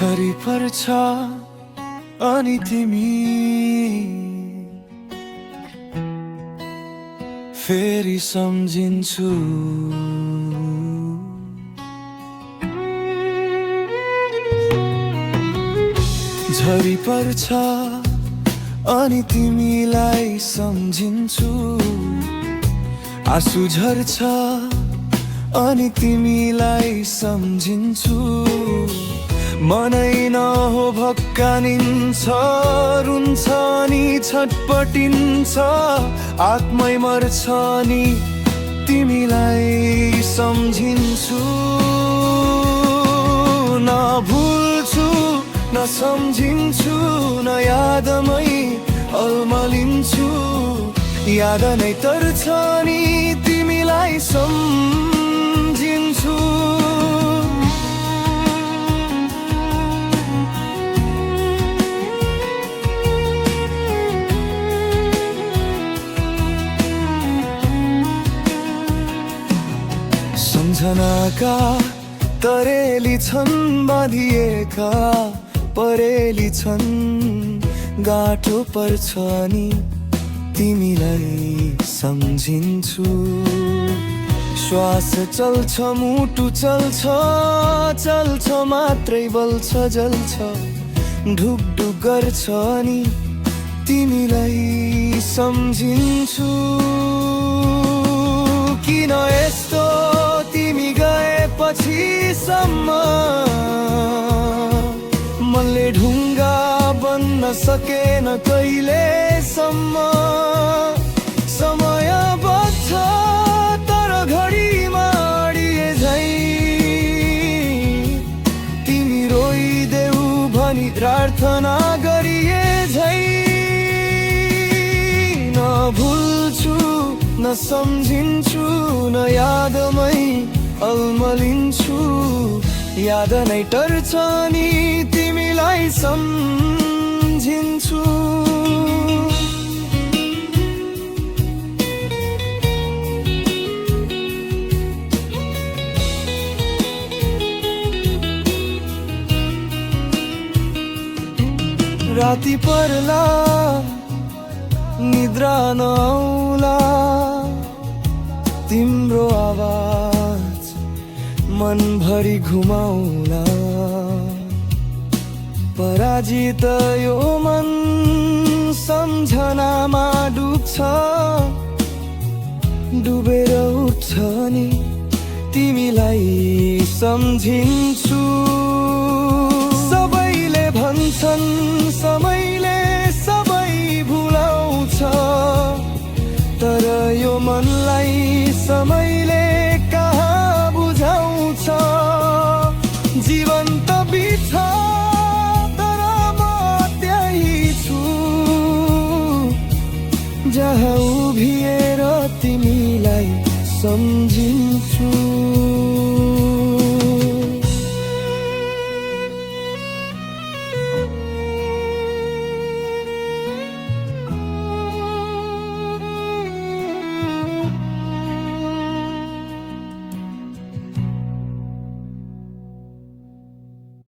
झरी पर्छ अनि तिमी फेरि सम्झिन्छु। झरी पर्छ अनि तिमीलाई सम्झिन्छु। आँसु झर्छ अनि तिमीलाई सम्झिन्छु। मनै नहो भक्कानिन्छ, रुन्छ नि छटपटिन्छ, आत्मै मर्छ नि तिमीलाई सम्झिन्छु। न भुल्छु न सम्झिन्छु, न यादमै अल्मलिन्छु। याद नै तर्छ नि तिमीलाई सम्झिन्छु। सम्झनाका तरेली छन् बाँधिएका, परेली छन् गाँठो पर्छ नि तिमीलाई सम्झिन्छु। श्वास चल्छ मुटु चल्छ, चल्छ मात्रै बल्छ जल्छ, ढुकढुक गर्छ नि तिमीलाई सम्झिन्छु। किन यस्तो तिमी गएपछि सम्म मनले ढुङ्गा बन्न सकेन कहिलेसम्म। समय बच्छ तर घडीमा अडिए झै, तिमी रोइदेऊ भनी प्रार्थना गरिए झै। न भुल्छु न सम्झिन्छु, न यादमै अल्मलिन्छु। याद नै टर्छ नि तिमीलाई सम्झिन्छु। राति पर्ला निद्रा नआउला, तिम्रो आवाज मनभरि घुमाउला। पराजित यो मन सम्झनामा डुब्छ, डुबेर उठ्छ नि तिमीलाई सम्झिन्छु। सबैले भन्छन् समयले सबै भुलाउँछ, तर यो मनलाई समयले कहाँ बुझाउँछ। जीवन त बित्छ तर म त्यही छु, जहाँ उभिएर तिमीलाई सम्झि